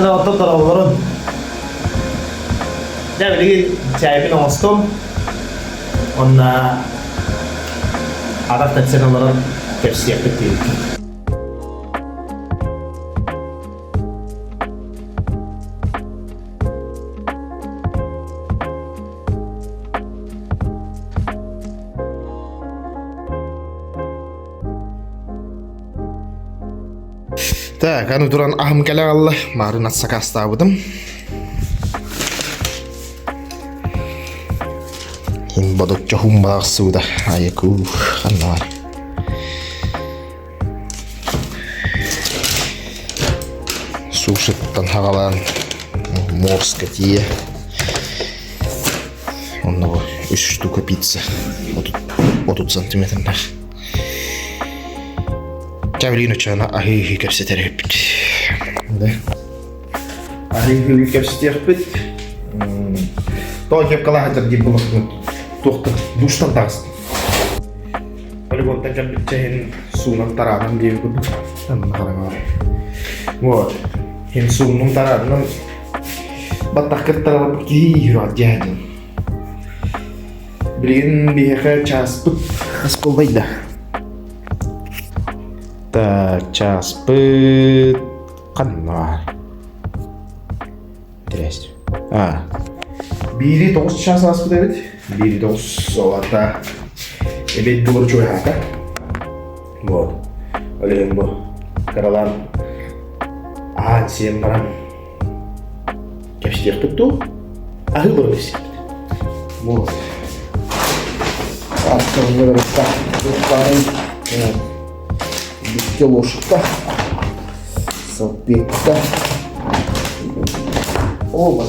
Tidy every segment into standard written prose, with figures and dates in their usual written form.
Доҕоттор дорооболорун. Дьэ билигин чээйбин оҥостум. Онно атах тэпсэн олорон кэпсиэхпит диэбиккин. Так, аны туран аһым кэлэ аҕалла. Маарын ат сакаастаабытым. Иһин бодоччо хуммалахсыбыта. Айакуу, ханна бар. Сушиттан хаҕалаан морска тиийэ. Онно бу үс штука пицца. 30 сантиметрдаах. Чэ, билигин оччоҕуна аһыы-аһыы кэпсэтэр эбиппит. Да. Аһыы-аһыы кэпсэтиэхпит. Тоҕо кепкалаах сылдьар диир буоллахпына туохтан душтан таҕыстым. Полигонтан кэлбит иһин суунан тараанан диэби курдук. Анна хараҥа Вот. Иһин сууннум тараанынан баттах кыттаралаппыт киһи юрат дьээдин. Билигин биһиэхэ чааспыт хас буоллай да? Так, чааспыт ханна? Здрасте. А, биири тоҕус чаас ааспыт эбит. Биири тоҕус олата эбиэт буолар чугаһаата. Вот. Ол иһин бу кыралаан аан сиэн баран кэпсиэхпит дуу? Аһыы олорон кэпсиэхпит. Вот. Аттарыннарыста Бүттэ ложка, салфетка. О,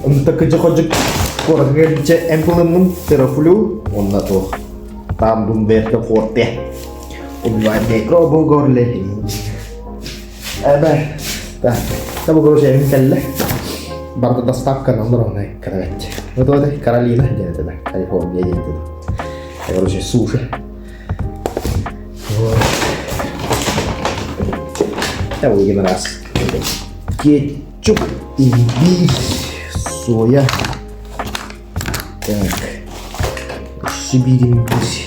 Онто кыдьы-ходьук куоракка кэлбиччэ эмпылыммын терафлю уонна туох таамбын бэркэ форте убивает микробу горле Эбэ, да, табы короче эбин кэллэ. Барда доставканан олоронай кровать. Вот вот Каролина диэн этэ да, Калифорния диэн этэ да. Короче, суши. Вот. Я выйдем раз. Кетчуп, имбирь, соя. Так. Сибирь имбирь.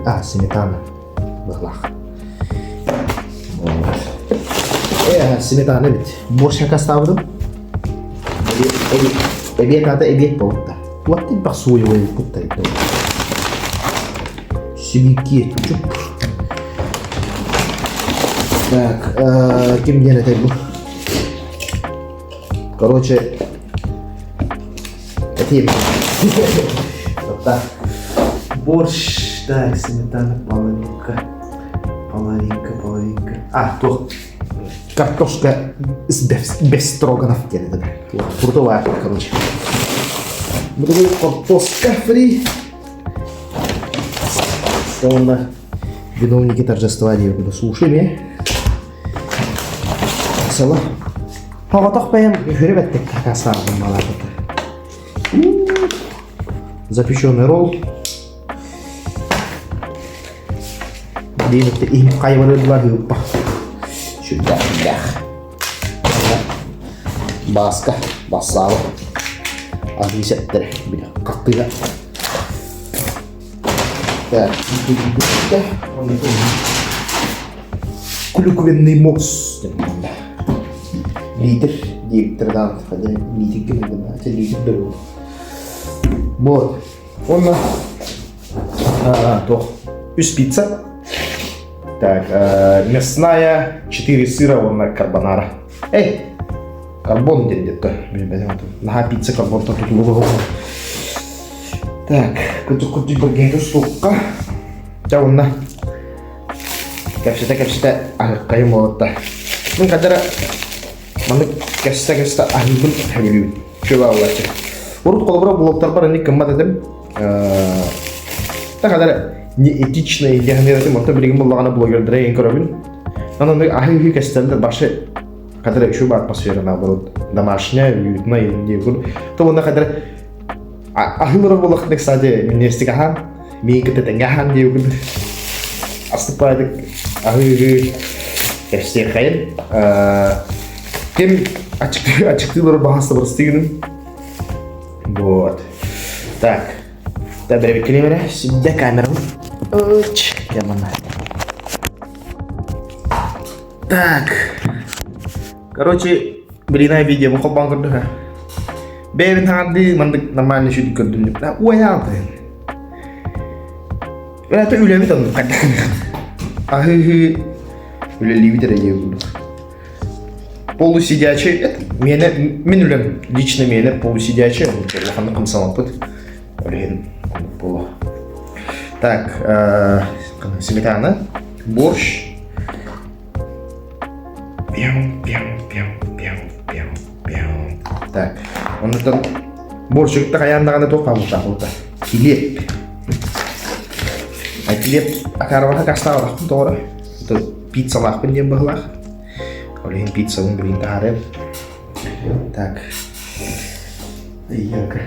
А, сметана быһылаах. Э, сметана эбит. Борщ хакастаабытым. Эбиэт аата эбиэт буолта. Туох элбэх суойуой куттар Сибиир кетчуп. Так, ким диэн этэй бу? Короче, этим. Вот Борщ, так, сметана, половинка. Половинка, половинка. А, туох. Картошка с без, без строганов диэн это. Фруктовая, короче. Буду картошка фри. Сонно виновники торжества диэбит. Слушай меня. Сала. Тоҕотох бэйэм үһүрү бэттик хакасаабын балаатата. Запеченный ролл. Диэбитте иһим хайварыыллар ыыппа. Сүрдээх сүрдээх. Бааска, бассаабы. Аһыы сэттэри, били хартыына. Так, Клюквенный морс Литр диэбиттэр даҕаны хотя литргэ мындана литр да буолуо. Вот. Уонна туох үс пицца. Так, мясная, 4 сыра уонна карбонара. Эй, карбон диэн диэтэ. Билбэтим Наһаа пицца карбонтан тутулуга Так, кырдьык-кырдьык бэргэһэтэ суохха. Дьэ уонна кэпсэтэ-кэпсэтэ аһыккайым буолатта. Мин хадара маннык кэпсэтэ-кэпсэтэ аһыыбын сөбүлүүбүн. Чүөбэ аллаччы. Урут холобура блогтарбар инник гыммат этим. Та хадара неэтичный диэн этим. Онтон билигин буллаҕына блогердары эҥин көрөбүн. Онон аһыы-үһүү кэстэллэр башы. Хатара үчүгэй атмосфера наоборот домашняя, уютная диэкур. То уонна хатара аһыылар буоллахтына, кстати, минньиэстик аһаан, миин кытта тэҥҥэ аһаан диэкур. Астыппаайдык аһыы-аһыы кэпсиэххэйин. Ким аччыктыылар баһаста бырастыы Вот. Так. Да, бэрэбиккини Сюда камеру. Уч, ямана. Так. Короче, блин, видео бу холбоон көрдүм. Бэйэбин хаардыы маннык нормально шүдүк көрдүм. Да, уойаалты. Это үлэбит оннук Аһыы-һыы үлэлиибит эрэ диэ курдук. Полусидячий, это миэнэ, мин үлэм лично миэнэ полусидячий, улаханнык хамсаммаппыт. Ол иһин оннук буолуо. Так, сметана, борщ. Пяу, пяу, пяу, пяу, пяу, пяу. Так, оннуттан борщикта хайаан даҕаны туох хаалбыттаах буолта? Килиэп. А килиэп акаарабата кастаабатахпын тоҕо эрэ. Пиццалаахпын диэн быһыылаах. Ол иһин пиццабын билигин таһаарыам. Так. Ийэка.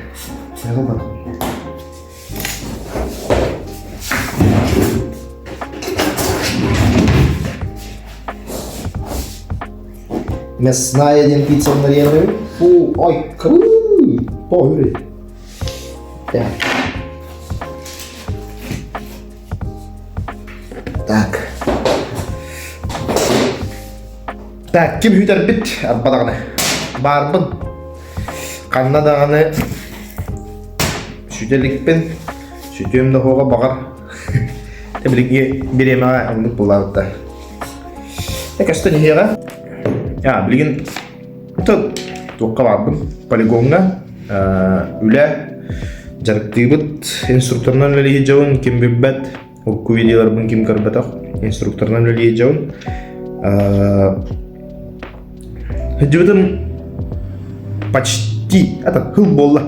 Мясная диэн пиццаны нарыйан Фу, ой, крыы! Тоһүрү. Так. Так. Так, ким бүтэрбит арба даҕаны. Баарбын. Ханна даҕаны сүтэ иликпин. Сүтүөм да оһоҕо баҕар. Билиҥҥи бириэмэҕэ оннук булаабыттар. Көстөн иһиэҕэ. А, билигин туохха баарбын? Полигоҥҥа үлэ дьарыктыыбыт. Инструкторынан үлэлии дьон ким билбэт. Урукку видеоларбын ким көрбөтөх, инструкторынан үлэлии дьон. Сылдьыбытым почти, это хыл буолла.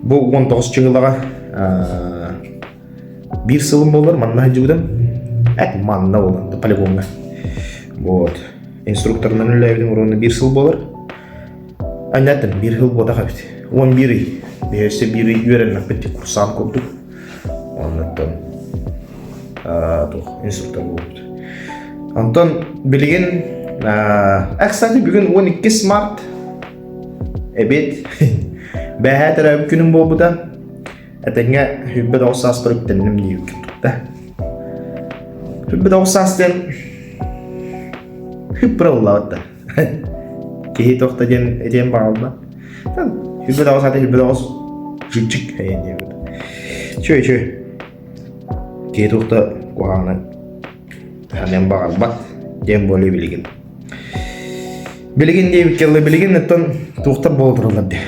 Бу 19 чыҥылаҕа биир сылым буолар, манна сылдьыбытым. Эт манна буолан, полигоҥҥа. Вот. Инструкторынан үлэлээбитим уруонна биир сыл буолар. Анньаттан биир сыл буотах эбит. 11 ый. Биһиэсэ биир ый үөрэммэппит курсант курдук. Оннуттан туох инструктор буолбут. Онтон билигин э, кстати, бүгүн 12 март эбит. Бэһээ төрөөбүт күнүм буолбута. Этэҥҥэ 29 сааспар үктэнним диэбиккин тутта. 29 саас диэн хыппыра буллаабыт да. Киһи туох да диэн этиэн баҕалла. 29 аты 29 жучик эйэн диэбит. Чү чү. Киһи туох да куһаҕаны ханыан баҕарбат диэн буолуо билигин. Билигин диэбит кэллэ билигин оттон туохтар буола тураллар дии.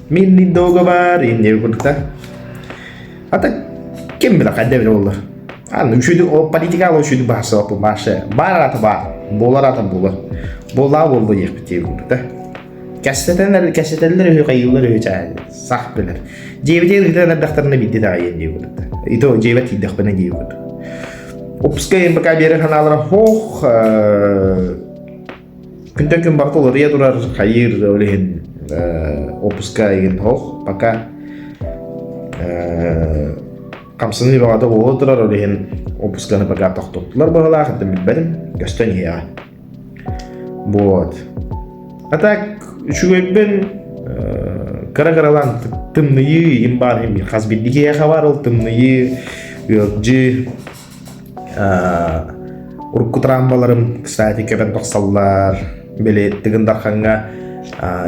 Мин договор инде курдук А так ким билэр хайда билэр буоллар. Аны үчүгэй ол политикаҕа үчүгэй баһсыбаппын башы баар ата баар буолар ата буолар буоллаа буолла диэхпит диэбит курдук да кэпсэтэллэр кэпсэтэллэр үһү хайыыллар үһү чаа сах билэр дьиэбитигэр ыытан эрдэхтэринэ биирдэ даҕайыан диэбит курдук да и то дьиэбэр тиийдэхпинэ диэбит курдук Опускай МПК биэрэр ханаалара хоох күнтэн күн барыта уларыйа турар хайыыр ол иһин опуска игин хоох пока хамсаныы бөҕөтө буола турар ол иһин опусканы пока тохтоттулар быһыылаах это билбэтим көстөн иһиэҕэ вот а так үчүгэйбин кыра-кыралаан тымныйыы иһин баар иһин хас биирдии киһиэхэ баар ол тымныйыы ыалдьыы урукку травмаларым кстати кэбэн тахсаллар били Тыгын Дархаҥҥа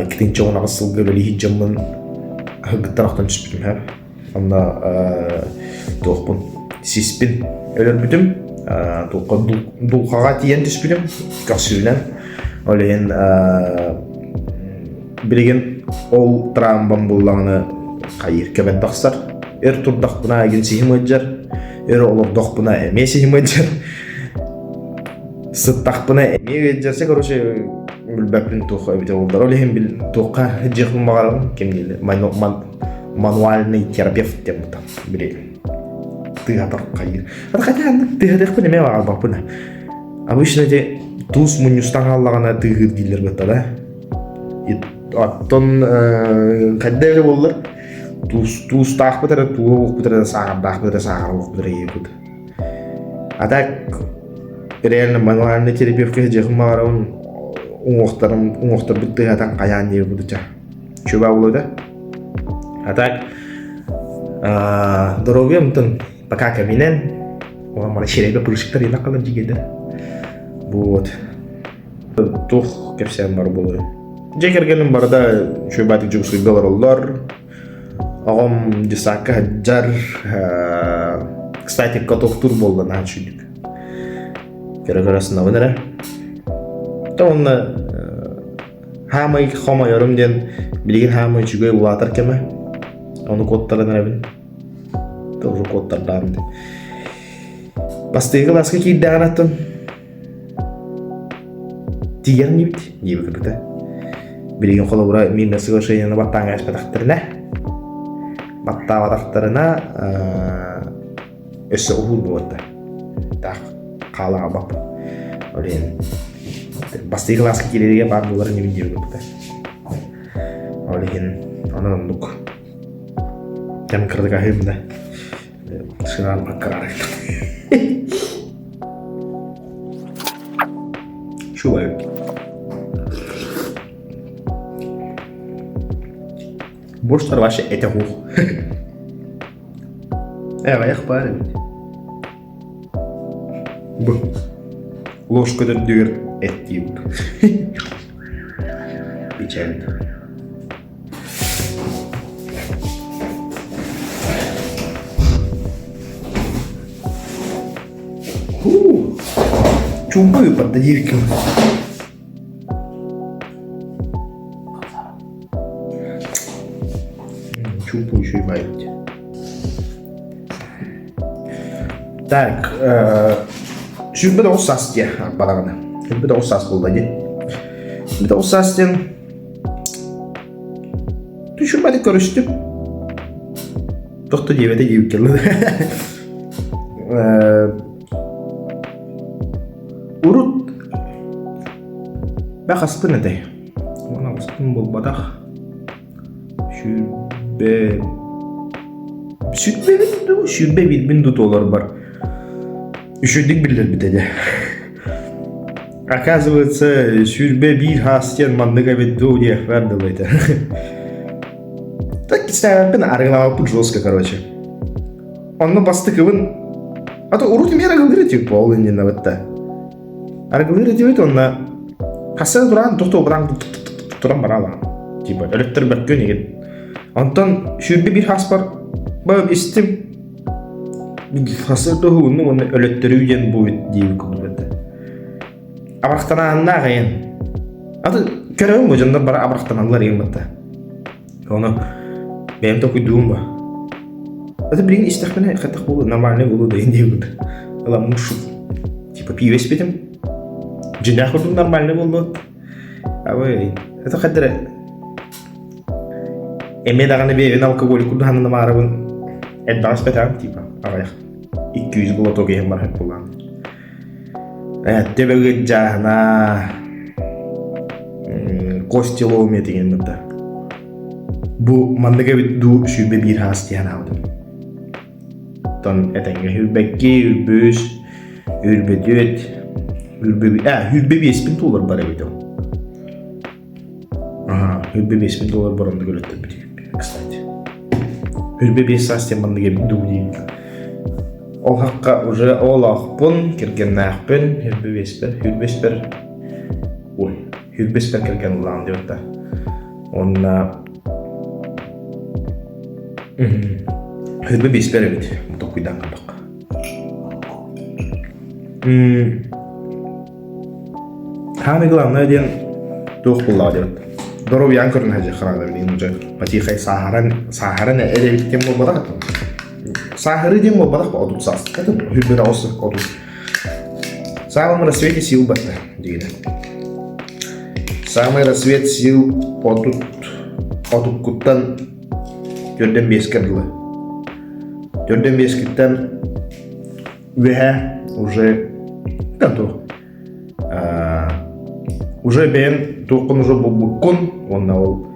2018 сылга үлэлии дьоммун аһыгыттан охтон түспүтүм һэ онно туохпун сиспин өлөрбүтүм туохха дулҕаҕа тиийэн түспүтүм көхсүүнэн ол иһин билигин ол травмам буллаҕына хайыыр кэбэн тахсар өр турдахпына игин сиһим ыалдьар өр олордохпуна эмиэ сиһим ыалдьар сыттахпына эмиэ ыалдьар короче билбэппин туох эбитэ буоллар ол иһин бил туохха дьиэхпин баҕарабын ким дииллэр мануальный терапевт диэн бутам били тыаһатар хайыыр хотя тыаһатыахпын эмиэ баҕарбаппын обычно эти. Туус мунньустан хааллаҕына тыаһыыр дииллэр бытта да. Оттон хайда эрэ буоллар туус туустаахпыт эрэ тууһа уохпут эрэ сааҕардаахпыт эрэ сааҕар уохпут эрэ иһиэхпит. А так реально мануальный терапевтка сылдьыахпын баҕарабын уҥуохтарым уҥуохтарбыт тыаһатан хайаан диэбит ча чуба буолуо да. А так здоровьем тын пока кэминэн уонна сирэйбэ пырышыктар инак калар дьигедер. Вот. Туох кэпсээн бар буолуой. Дьиэ кэргэним барыта үчүгэй баатык дьокуускайга олороллор. Оҕом десакка сылдьар. Кстати, катоктуур буолла наһаа үчүгүйдүк. Көрө-көрө сынабын эрэ. То уонна хаамай хомойорум диэн билигин хаамай үчүгэй улаатар кэмэ. Ону куоттаран эрэбин. Тоже куоттардаам диэн. Бастакы кылааска киирдэҕин аттын тиийэр инибит диэбит кыргыта. Билигин холобура мирное соглашениены баттаан кээспэтэхтэринэ, баттаабатахтарына өссө уһуур буолуота. Таах хаалаабаппын. Ол иһин бастакы кылааска киирэригэр баар буолар инибин диэбит кыргыта. Ол иһин онон оннук кэм кырдык аһыым да. Сынаан баккараар Чувак. Борщтар вообще этэ хух. Э, аҕыйах баар эбит. Бу. Ложка төрдүгэр эт диибит. Печально. Чуумпу ыыппатта диир ким. Чуумпу үчүгэй баайбыт. Так, 29 саас диэ бараҕына. 29 саас буолла дии. 29 саас диэн Түшүмэти көрүстүм. Тохто диэбэтэ диэбит Урут бэхаспын этэй. Уон буолбатах. 20 сүүрбэбин дуу, 21-бин дуу туоларбар үчүгдүк биллэрбитэ дьэ. Оказывается, 21 хаас диэн маннык эбит дуу диэхпэр дылы этэ. Так кистээбэппин арыгылаабаппын жестко, короче. Онно бастакыбын а то урут эмиэ арыгылыыр типа ол иннинэ бытта. Арыгылыыр этибит уонна хасса туран тохтоо баран туран бараалаан. Типа өлөттөрбөккүн игин. Онтон 21 хааспар баҕам истим Хасыр туһугунну уонна өлөттөрүү диэн буолбут диэбит курдук этэ. Абырахтанааннаах эйэн. Аты көрөбүн бу дьоннор бары абырахтаналлар ийэм батта. Ону бэйэм толкуйдуум ба. Аты билигин истэхпинэ хатах буолу нормальный буолу да диэбит. Ыламмын шу. Типа пиво испитим. Дьиҥнээх курдук нормальный буоллу. Абы это хаддара Эмиэ даҕаны бэйэбин алкоголик курдук сананымаарыбын элбэҕи испэтэҕим типа аҕыйах 200 глоток иһэн барар буоллаҕым. Э, төбө ыалдьааһына, кости ломит деген бытта. Бу маннык эбит дуу 21 хаас дии санаабытым. Оттон этэҥҥэ сүүрбэкки, үрбүс, үрбөтүөт, үрбө а, үрбө биэспин туолар бар эбит ол. Аһаа, 25 доллар боронду өлөттөрбүт кстати. 25 саас диэн маннык эбит дуу диибит. Ол хакка уже оолоохпун, кэргэннээхпин, 25-пэр, 25-пэр, ой, 25-пэр кэргэн ыллаҕым диэбит да. Уонна 25-пэр эбит, толкуйдаан көрдөххө. Самое главное диэн туох буоллаҕа диэбит. Доруобуйаҕын көрүнэ сылдьыахха наада билигин уже потихой сааһыран сааһыран эрэбит диэн буолбатах Сааһырыы диэн буолбатах 30 саас. Это 28 30. Самый рассвете сил батта диигинэ. Самый рассвет сил 30 отуккуттан төрдөн биэскэ дылы. Төрдөн биэскиттэн үөһэ уже туох. Уже бэйэн туоххун уже булбуккун уонна ол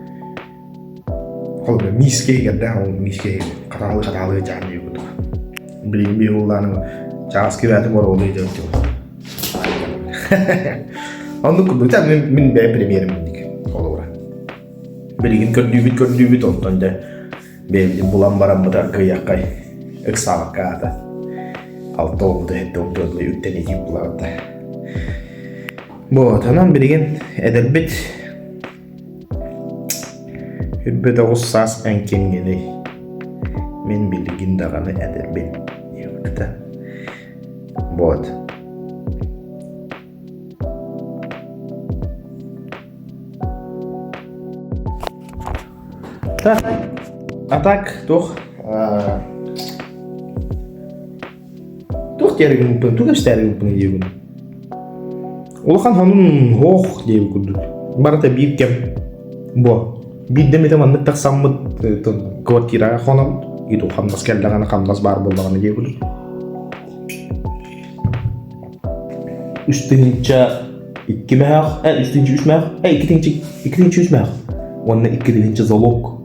холобура миискэ иһигэрдээх ол миискэ хатаалы хатаалы дьаан диye курдук. Билигин биир улааны чааскы бээтим оруолу идем типа. Оннук курдук мин мин бэйэм премьерим инник холобура. Билигин көрдүүбүт көрдүүбүт онтон дьэ бэйэбитин булан бараммыт аргыйаххай ыксаабакка аата алта уолбута сэттэ уолбута үктэн итии булаҕыт да. Вот, онон билигин эдэрбит 29 саас эҥкиҥҥиний. Мин билигин даҕаны эдэрбин диэбитэ. Вот. Так, а так туох туох диэригин туох кэпсэтэригин диибин. Улахан хонун һуох диэбит курдук. Барыта биир кэм бу биирдэ эмитэ маннык тахсаммыт квартираҕа хонон иту хамнас кэллэҕинэ хамнас баар буоллаҕына диэ курдук. Үс тыһыынча икки мөһөөх, э, үс тыһыынча үс мөһөөх, э, икки тыһыынча икки тыһыынча үс мөһөөх уонна икки тыһыынча залог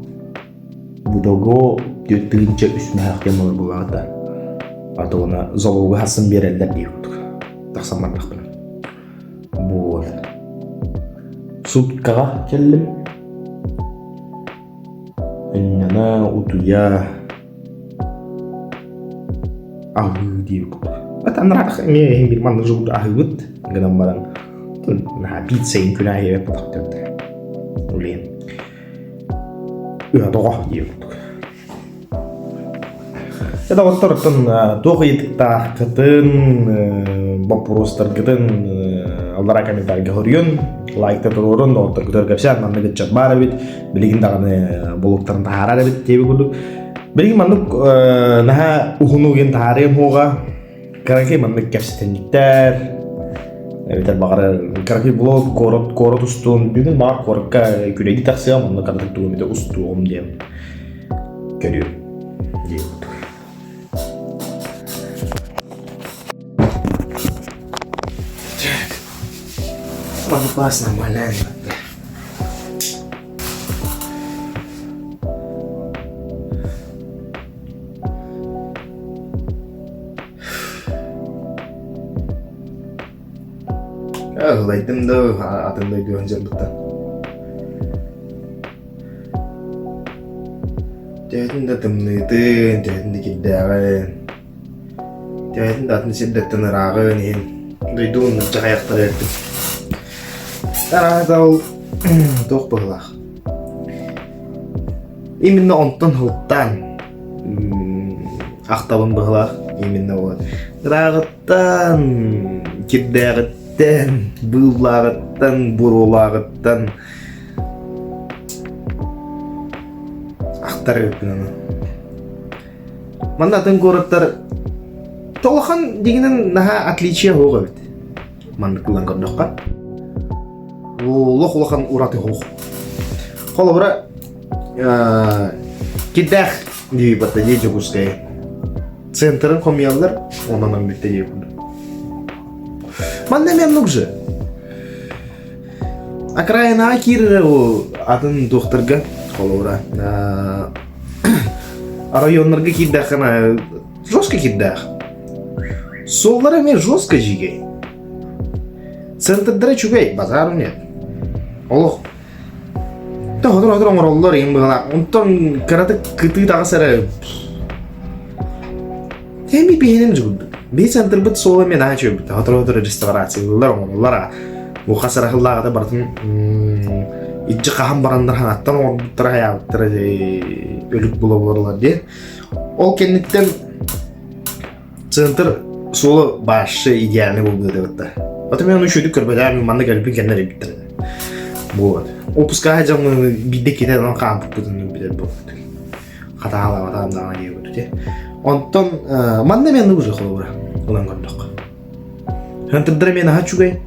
Бутого 4 үс мөһөөх диэн буолар буоллаҕа да. А то уонна залогу хассын биэрэллэр дии курдук. Тахсан бардахпына. Вот. Суткаҕа кэллим. Инньэнэ утуйа аһыы диэбит курдук. Это анараах эмиэ иһин бир маннык жугуду аһыыбыт гынан баран наһаа пицца иһин күнэ аһыйбат буолахтар Блин. Ыа тоҕо диэбит курдук. Дьэ доҕоттор оттон туох ыйытыктааххытын, боппуруостаргытын аллараа комментарийга хоруйун, лайкта туруорун, доҕотторгутугар кэпсээн маннык ыччат баар эбит, билигин даҕаны булуктарын таһаарар эбит диэбит курдук. Билигин маннык наһаа уһуну угун таһаарыам уоҕа, кыракый маннык кэпсэтинниктэр, эбэтэр баҕарар кыракый блог куорат куорат устуон бүгүн баҕар куоракка күрэйдии тахсыам онно кыратык тугу эмитэ устуоҕум диэн көрүөм диэн Так. нормально. Ылайдым да атын дойдуга дьарбыттан. Төһөтүн да тымныытын, төһөтүн да кирдээҕин, төһөтүн да атын сирдэртэн ырааҕын иһин дойдубун дьаһайахтара эрдим. Араата ол туох быһыылаах. Именно онтон һылтаан ахтабын быһыылаах именно вот ырааҕыттан, кирдээҕиттэн, быыллааҕыттан, буруолааҕыттан ахтар эбиппин ону. Манна атын куораттар толохон дьиҥинэн наһаа отличие суох эбит. Маннык ылан көрдөххө. Олох улахан ураты суох. Холобура, кирдээх дии батта дии Дьокуускай. Центрын хомуйаллар, онон бүттэ дии курдук. Манна эмиэ оннук же. Окраинаҕа киирэрэ ол атын туохтарга холобура районнарга киирдэххинэ жестко киирдээх. Суоллара эмиэ жестко дьиикэй. Центрдара үчүгэй, базар нет. Олох Тоһотор-отор оҥороллор иһин быһалаах. Онтон кыратык кытыы таҕыс эрэ Эми биһинин дьулбут. Биһи центрбыт суола эмиэ наһаа үчүгэйбит. Сотору-сотору реставрациялыыллар, оҥороллор. А бу хас арахыллааҕыта барытын иччи хаһан бараннар хаҥаттан оҥорбуттара хайаабыттара өлүк була-була диэн. Ол кэнниттэн центр суола башы идеальный буолбут эбит Потом мен ону үчүгдүк көрбөтөм, манна кэлбин кэннэр эбиттэр. Вот. Опускаһа дьоҥҥо биирдэ китэ онон хаампыппытын билэр буолбут. Хатаалаабатаҕым даҕаны диэбит үтэ. Онтон манна эмиэ оннук уже холобура ылан көрдөххө. Хантырдара эмиэ наһаа үчүгэй.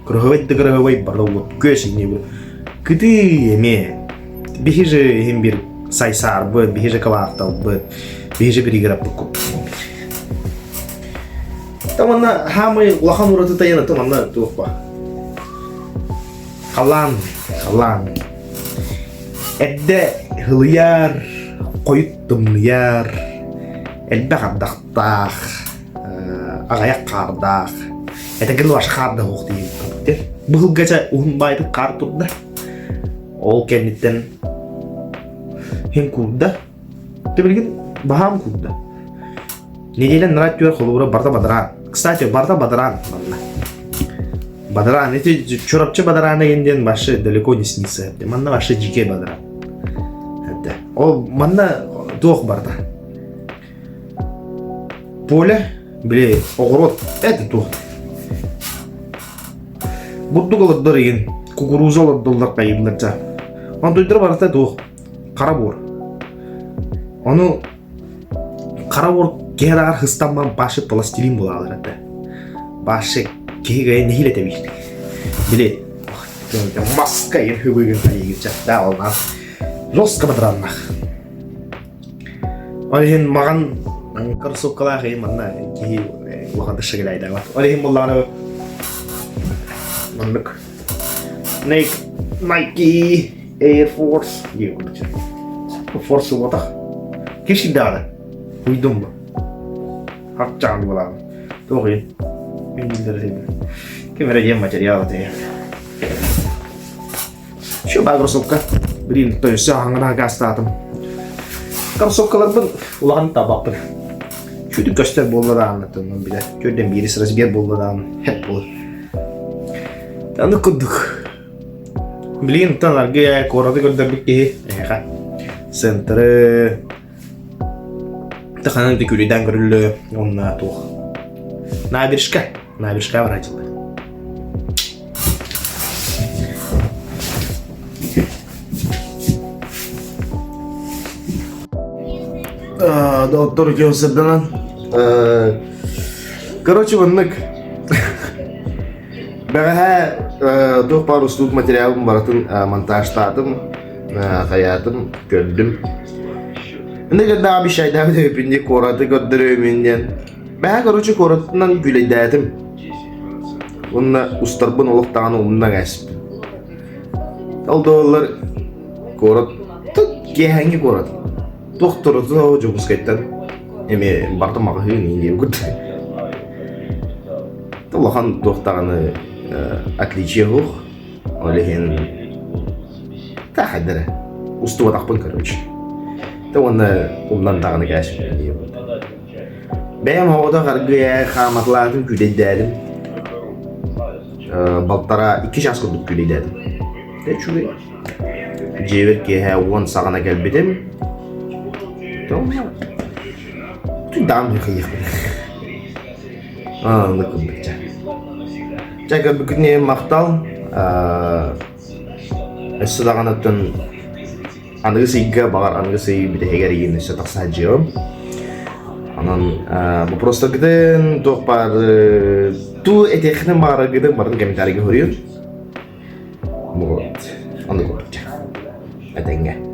Кыраһыбай да кыраһыбай барда вот көс инни бу. Кытыы эмиэ. Биһи же иһин бир сайсаарбыт, биһи же кварталбыт, биһи же пригородпыт курдук. Та манна хаамай улахан уратыта яна манна туох ба. Халаан, халаан. Эрдэ һылыйар, хойут тымныйар, элбэх ардахтаах, аҕыйах хаардаах. Этэгин ваш хаарда суох диир. Быһылгача уһун баайдык хаар турда. Ол кэнниттэн хин куурда. Билигин баһаам куурда. Неделя нара түөр холобура барда бадараан. Кстати, барда бадараан манна. Бадараан, эти Чурапчы бадараана диэн вообще далеко не снится. Манна вообще дикий бадараан. Это. Ол манна туох барда. Поле, били, оҕуруот, это туох. Бурдук олордор игин, кукуруза олордоллор хайыыллар дьа. Онтуйдара барыта туох, хара буор. Ону Хара уол киһи араҕар хыстамман башы пластилин буолаалар этэ. Башы киһи гайа нэһиилэ тэбиир. Били маска ир хыбыгын хайыгыча олнан жестко бадыраннах. Ол иһин маҕан кроссовкалаах иһин манна киһи улахан тышыгылайдаабат. Ол иһин буллаҕына маннык Nike Air Force диэн курдук. Force буолбатах. Киши даҕаны. Уйдум бу. Хапчаан буолаҕын. Туох иһин? Ким эрэ диэн материал этэ. Şu баа кроссовка. Блин, то есть хаҥана гаастаатым. Кроссовкаларбын улахан табаппын. Чүтүк көстөр буолла даҕаны, билэ. Төрдөн биирис размер буолла даҕаны, хеп буолар. Аны курдук. Блин, тан аргы куораты көрдөрбүт киһи эһэхэ. Центры таханан күлүдэн көрүллү онна туох. Набережка, набережка барачылар. Доктор Кёсерданан. Короче, маннык Бэҕэһээ туох баар устубут материалым барытын монтажтаатым, хайаатым, көрдүм. Инде кэрдэҕэ обещайдаабыт эбиппин дии куораты көрдөрүөмүн диэн. Бэҕэһээ короче куоратынан күлэйдээтим. Уонна устарбын олох даҕаны умнан кээспитим. Ол да буоллар куорат киэһээҥҥи куорат. Туох турутун ол Дьокуускайтан эмиэ барда маҕаһыын иҥиир курдук. Улахан туох даҕаны отличие суох. Ол иһин таахайдара устубатахпын короче. Тэ уонна умнан даҕаны кээспиппин диэбит. Бэйэм оҕото аргыйа хааматылаатым күүдэйдээтим. Балтараа икки чаас курдук күүдэйдээтим. Тэ үчүгэй. Дьиэбэр киэһэ 10 саҕана кэлбитим. Даам хайыахпын. Ааннык курдук Чэ көрбүккүтүн махтал. Өссө даҕаны оттон аныгыс ыйга баҕар аныгыс ый бүтэһигэр иин өссө тахса сылдьыам. Онон вопростаргытын туох баар туу этиэххитин баҕараргытын барытын комментарийга суруйун. Вот. Оннук курдук. Этэҥҥэ.